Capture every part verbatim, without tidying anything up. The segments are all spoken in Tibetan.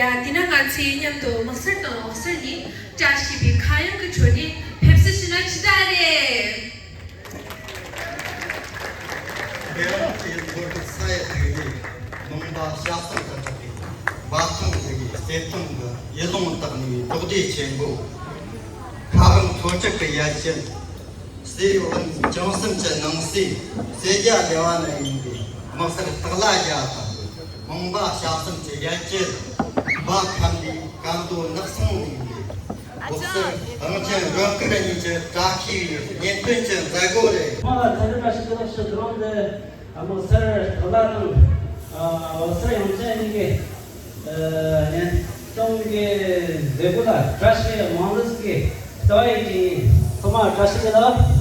ཡ། དེས་ན་ང་ཚོས་མཉམ་དུ་དམག་སར་དང་འོག་སར་གཉིས་བཀྲ་ཤིས་པའི་ཁ་གཡང་གི་ཁྲོད་ནས་ཕེབས་བསུ་ཞུས་ན་ཅི་འདྲ་རེད། དེ་རིང་དེའི་འགོ་ཁྲིད་ས་ཡི་ཐིག་ལེ་མང་པ་ཞབས་གསུམ་དུ་གྲགས་པའི་འབབ་ཐང་ཟིག་གི་བརྩེ་དུང་གི་ཡིད་ལོང་དག་ནས་རྡོག་རྡེག་ཆེན་པོ། ཁ་རང་མཚོ་བྱེག་གི་ཡ་གྱལ། སེ་བན་བྱང་སེམས་ཀྱི་ནང་སའི་སེ་རྒྱ་སྡེ་བ་ནས་ཡིན་པའི་དམག་སར་སྟག་ལྷ་རྒྱལ་དང་མང་པ་ཞབས་གསུམ་གྱི་ཡ་གྱལ། འབབ་ཁམས་པའི་ཀན་ལྷོ་ནགས་ཚང་ནས་ཡིན་པའི་འོག་སར་གངས་ཅན་རི་སྐོར་གཉིས་ཀྱི་བཀྲ་ཤིས་པའི་གཉེན་སྟོན་གྱི་མཛད་སྒོ་རེད། མ་ལ་ཚན་རིག་པ་ཞིག་གི་ལོག་ཕྱི་དྲོ་འདི་དམག་སར་སྟག་ལྷ་དང་འོག་སར་དབྱངས་ཅན་གཉིས་ཀྱི་གཉེན་སྟོན་གྱི་མཛད་སྒོ་ལ་བཀྲ་ཤིས་མང་ལུས་ཀྱི་བསྟོད་པ་ཡི་ཅིག་ཡིན། ཚང་མ་བཀྲ་ཤིས་བདེ་ལེགས།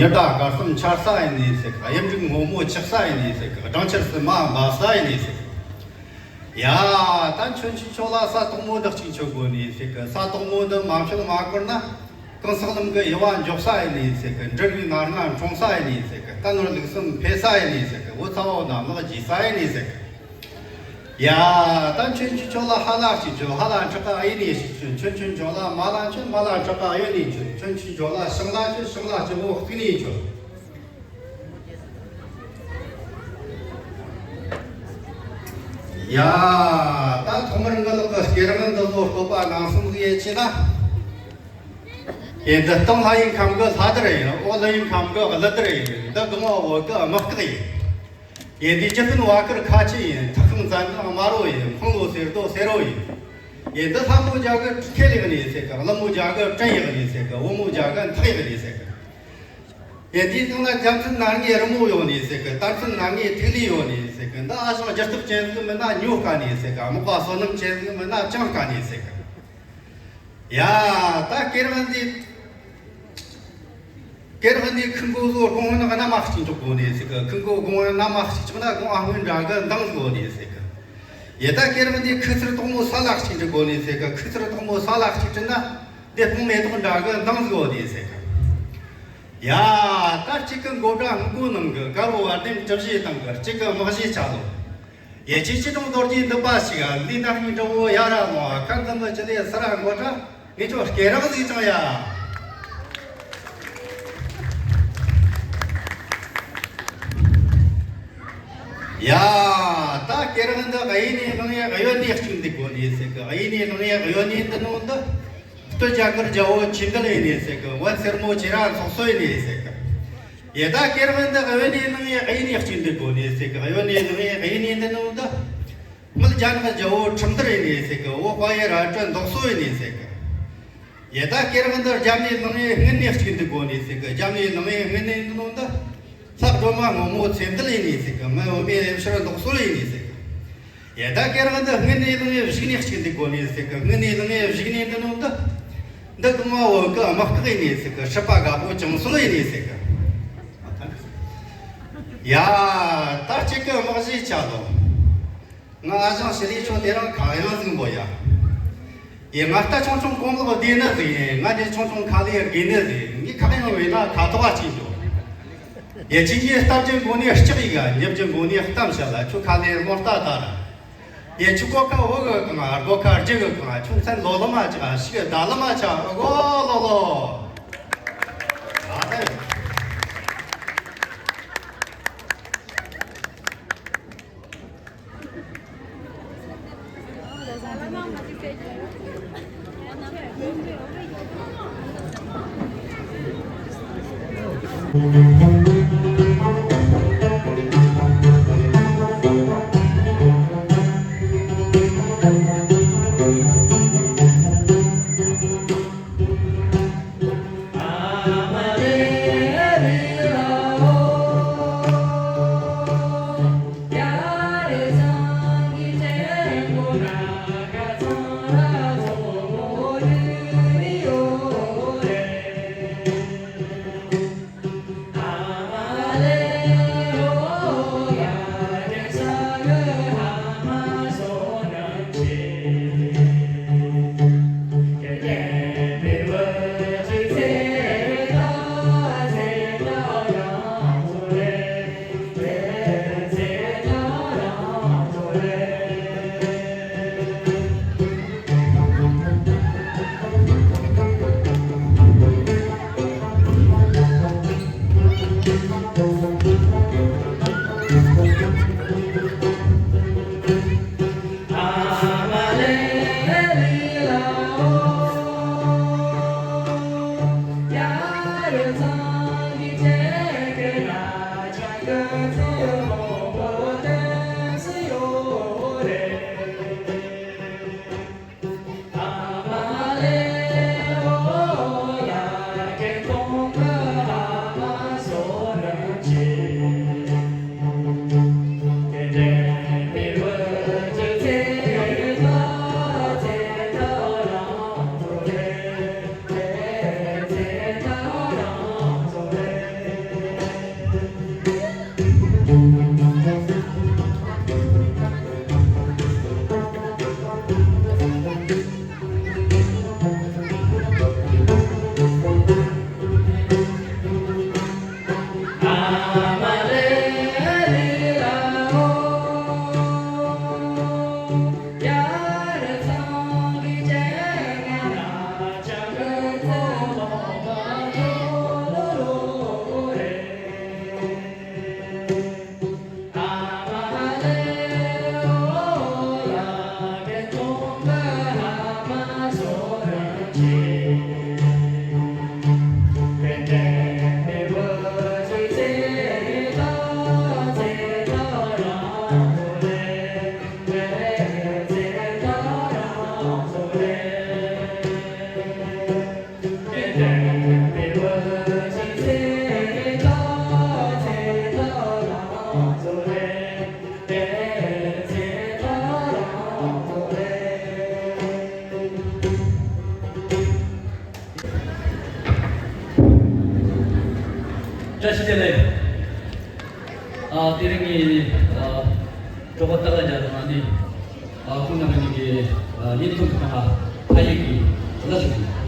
ཉི་ཟླ་སྐར་གསུམ་འཆར་ས་ཡིན་ནི་ཟེར་གི། གཡུ་འབྲུག་སྔོན་མོ་ཆགས་ས་ཡིན་ནི་ཟེར་གི། སྦྲང་ཆར་བསིལ་མ་འབབ་ས་ཡིན་ནི་ཟེར་གི། ཡ། ད་མཆོད་མཆོད་ཆོག་ལ། ས་དོག་མོ་འདི་གཅིག་མཆོད་དགོས་ནི་ཟེར་གི། ས་དོག་མོ་འདི་མ་མཆོད་མ་བཀུར་ན། གང་ཟག་ལམ་གྱི་དབྱེ་བ་འཇོག་ས་ཡིན་ནི་ཟེར་གི། འབྲུ་རིགས་ནར་ང་འཁྲུངས་ས་ཡིན་ནི་ཟེར་གི། རྟ་ནོར་ལུག་གསུམ་འཕེལ་ས་ཡིན་ནི་ཟེར་གི། འུ་ཚ་བོ་ན་མག་རྒྱས་ས་ཡིན་ནི་ཟེར་གི། ཡ། ད་མཆོད་མཆོད་ཆོག་ལ། ཧ་ལ་གཅིག་མཆོད། ཧ་ལ་ཁྲག་གཡུ་ནས་ཤིག་མཆོད། མཆོད་མཆོད་ཆོག་ལ། མ་ལ་མཆོད། མ་ལ་ཁྲག་གཡུ་ནས་མཆོད། མཆོད་མཆོད་ཆོག་ལ། ཤིང་ལ་མཆོད། ཤིང་ལ་སྤྱི་བོ་གཏུགས་ནས་མཆོད། ཡ། ད་ཐོག་མར་ང་ལོག་གི་སྐྱེ་རིམ་འདི་ཚོ་བསྟོད་པ་ནང་གསུམ་ཟིག་ཡེ་ཆེ་ན། ཡེ་འདི་སྟེང་ལྷ་ཡི་ཁམས་གི་ལྷ་དར་ཡིན། འོག་ལྷ་ཡི་ཁམས་གི་ཀླུ་དར་ཡིན། འདི་སྒང་བ་བོད་གི་དམག་སྐག་ཡིན། ཡེ་འདི་ཇི་སྤུན་བ་དཀར་ཁ་ཆེ་ཡིན། ཐག་ཁང་བཙན་དང་དམར་བོ་ཡིན། འཕང་ལོ་སེར་རྡོ་སེར་བོ་ཡིན། ཡེ་འདི་ལྷ་མོ་རྒྱ་གི་ཁེ་ལེགས་ནས་ཟེར་གི། ཀླུ་མོ་རྒྱ་གི་བྲན་ཡག་ནས་ཟེར་གི། བུ་མོ་རྒྱ་གི་འཐག་ཡག་ནས་ཟེར་གི། ཡེ་འདིའི་སྟེང་ལ་རྒྱལ་མཚན་སྣ་ལྔའི་རི་མོ་ཡོད་ནི་ཟེར་གི། དར་མཚན་སྣ་ལྔའི་ཐིག་ལེ་ཡོད་ནི་ཟེར་གི། འདི་ཨ་ཞང་སྒྱུར་སྟོབས་ཅན་ཟིག་མིན་ན་ཉོ་དཀའ་ནི་ཟེར་གི། མག་པ་བསོད་ནམས་ཅན་ཟིག་མིན་ན་བཅང་དཀའ་ནི་ཟེར་གི། ཡ། ད་སྐེ་རགས་འདི། སྐེ་རགས་འདི་ཁུ་མགོ་བཟོ་དགུང་ཧོན་གནམ་མ་གཅིག་འཇོག་དགོས་ནི་ཟེར་གི། ཁུ་མགོ་དགུང་ཧོན་གནམ་མ་གཅིག་ཆགས་ན་དགུང་ཨ་སྔོན་འདྲ་གི་མདངས་ཟིག་ཡོད་ནི་ཟེར་གི། ཡེ་ད་སྐེ་རགས་འདི་ཁུ་ཚུར་དོག་མོ་ས་ལ་གཅིག་འབྲི་དགོས་ནི་ཟེར་གི། ཁུ་ཚུར་དོག་མོ་ས་ལ་གཅིག་བྲིས་ན། འདི་སྤུངས་མེ་ཏོག་འདྲ་གི་མདངས་ཟིག་ཡོད་ནི་ཟེར་གི། ཡ། ད་གཅིག་གི་མགོ་སྦྲ་སྔོན་པོ་ནང་གི། དཀར་བོ་བར་ལྡེམ་གྲུ་བཞིའི་སྟེང་གི། གཅིག་གི་དམག་བཞིའི་ཆ་ལོ། ཡེ་ཆེ་ཆེ་དང་རྡོ་རྗེ་འདུས་པ་ཞིག། ལུས་ན་སྙིང་དྲང་བོ་ཡ་ར་ལོང་། ཁ་འདི་ནི་ཅི་ལས་སི་ར་མགོ་ཁྲ། ངེད་ཚོ་སྐེ་རགས་ཟིག་ཅང་ཡ། ཡ། ད་སྐེ་རགས་འདི་གཡས་ནས་བླངས་ཡས་གཡོན་ནས་གཅིག་འདུག་དགོས་ནི་ཟེར་གི། གཡས་ནས་བླངས་ཡས་གཡོན་ནས་འདི་ནང་འདི། སྟོད་རྒྱ་གར་རྒྱལ་པོ་ཆོས་འདུལ་ཡིན་ནི་ཟེར་གི། བོད་སེར་མོ་ཆེ་ར་ཚོགས་གཙོ་ཡིན་ནི་ཟེར་གི། ཡེ་ད་སྐེ་རགས་འདི་གཡོན་ནས་བླངས་ཡས་གཡས་ནས་གཅིག་འདུག་དགོས་ནི་ཟེར་གི། གཡོན་ནས་བླངས་ཡས་གཡས་ནས་འདི་ནང་འདི། དམུལ་རྒྱ་ནག་རྒྱལ་པོ་ཁྲིམས་དར་ཡིན་ནི་ཟེར་གི། འོག་དཔའ་ཡི་རལ་གྲི་མདོག་སོ་ཡིན་ནི་ཟེར་གི། ཡེ་ད་སྐེ་རགས་འདི་རྒྱབ་ནས་བླངས་ཡས་སྔུན་ནས་གཅིག་འདུག་དགོས་ནི་ཟེར་གི། རྒྱབ་ནས་བླངས་ཡས་སྔུན་ནས་འདི་ནང་འདི། ལྷ་སྒྲོལ་མ་སྔོན་མོ་ཚེ་འདུལ་ཡིན་ནི་ཟེར་གི། མི་འོ་མའི་ལེབ་ཤར་མདོག་སོ་ཡིན་ནི་ཟེར་གི། ཡེ་ད་སྐེ་རགས་འདི་སྔུན་ནས་བླངས་ཡས་གཞུག་ནས་གཅིག་འདུག་དགོས་ནི་ཟེར་གི། སྔུན་ནས་བླངས་ཡས་གཞུག་ནས་འདི་ནང་འདི། འདི་གོང་མ་བོད་གི་དམག་སྐག་ཡིན་ནི་ཟེར་གི། སྲིད་པ་དགའ་པོ་ཅང་སོལ་ཡིན་ནི་ཟེར་གི། ཡ། ད་གཅིག་གི་དམག་བཞིའི་ཆ་ལོ། ང་ཨ་ཞང་ཞི་ལི་ཁྱོད་དེ་རིང་གང་ཡང་ཟིག་འབོད་ཡ། ཡེ་ང་རྟ་ཆུང་ཆུང་གོང་ལོག་བསྡད་ནི་ཟིག་ཡིན། ང་དེ་ཆུང་ཆུང་ཁ་ལས་རྒས་ནི་ཟིག། ངས་ཁ་གཡང་བས་ན་ཁ་ཐོག་ག་ཅིག་འགྱོ། ཡེ་ཁྱེད་ཀྱིས་སྟབས་ཀྱི་མགོ་ནས་ལྕགས་ཡིག་ག། ཉིབ་ཀྱི་མགོ་ནས་གཏམ་བཤད་ལ། ཁྱོད་ཁ་ལས་རྨོ་རྟ་དར། ཡེ་ཁྱོད་སྒོ་ཁ་འོག་གི་གང་། སྒོ་ཁ་རྒྱུ་གི་གང་། ཁྱོད་མཚན་ལོ་ལོ་མ་ཅིག་ཨ་ཤི་གི་ད་ལོ་མ་ཆ་གོ་ལོ་ལོ། ཨ་ད། བཀྲ་ཤིས་བདེ་ལེགས། ཨ། དེ་རིང་ངས། ཨ། གྲོགས་པོ་ཏཱ་ལ་རྒྱལ་དང་ཨ་ནི། ཨ། ཁོང་རྣམ་པ་གཉིས་ཀྱིས། ཨ། བརྙན་ཐུང་གི་སྟེང་ལ་ཕ་ཡུལ་གྱི་བླ་ཞིག་ཡིན།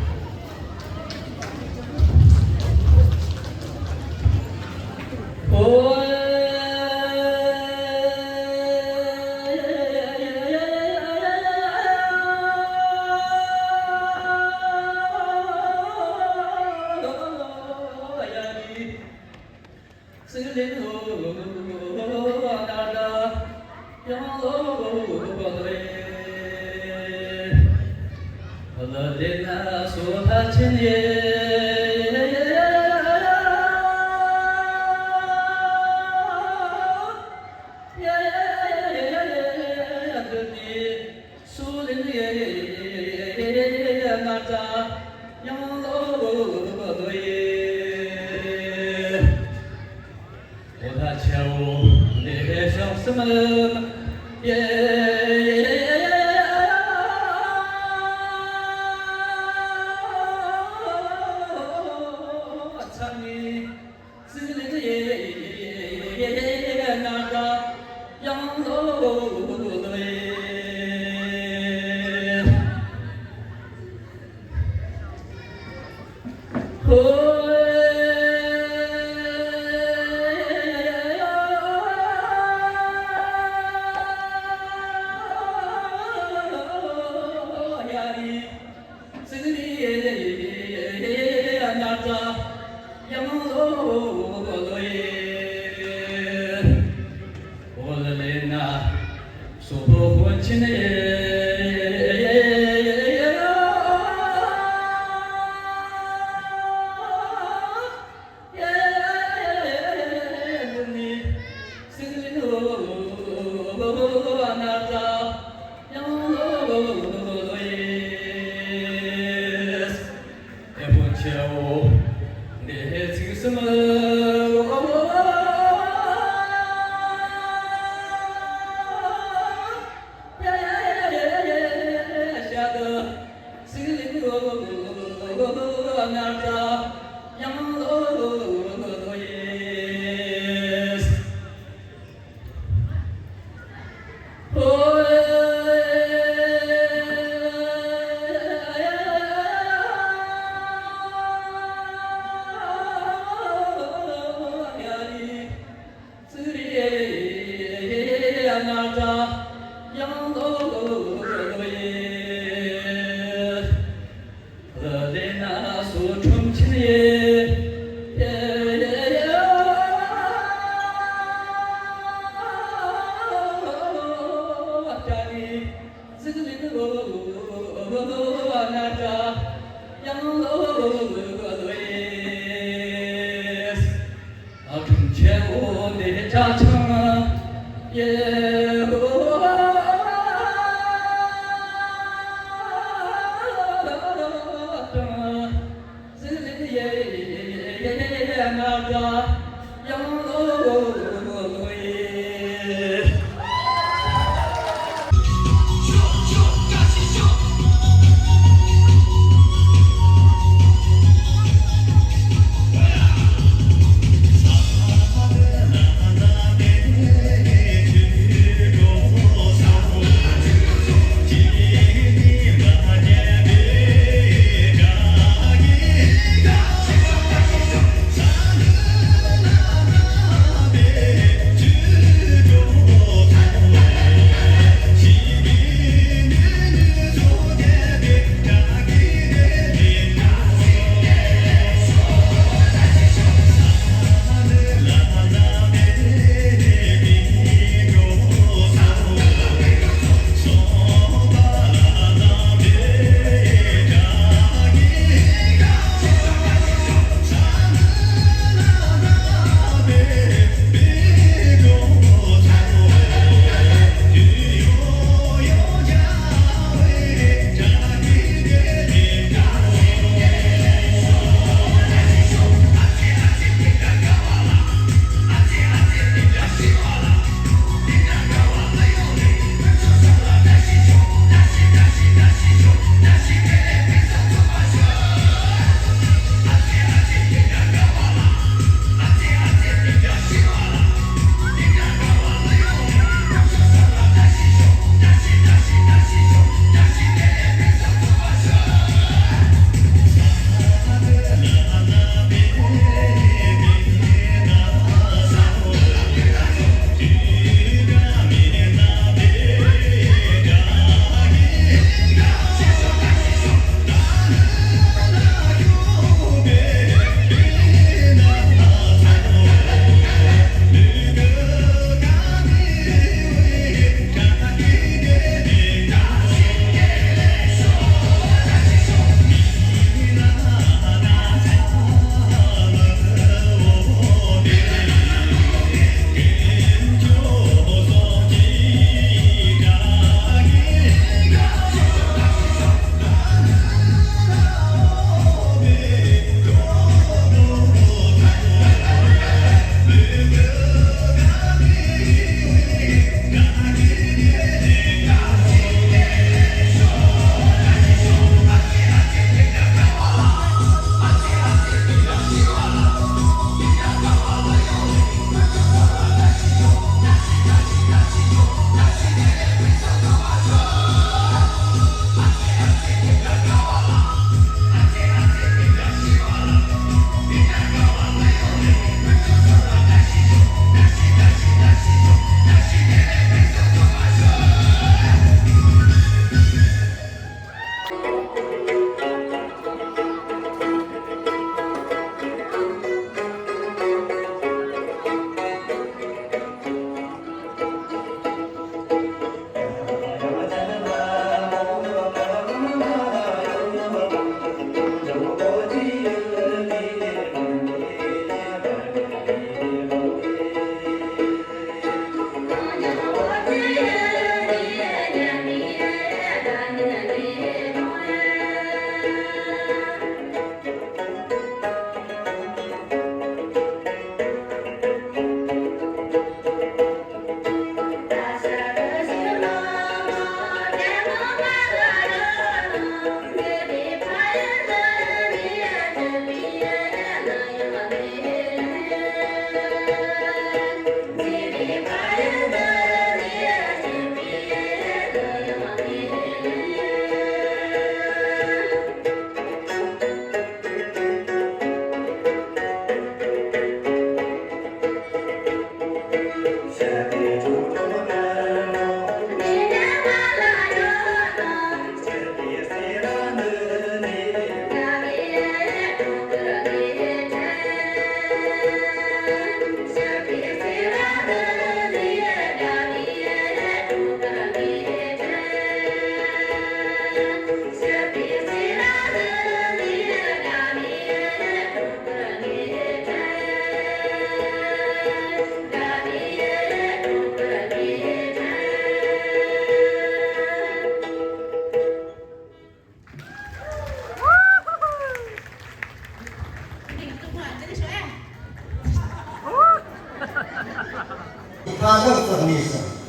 ཁག་ཙག་མེད་ཟེར།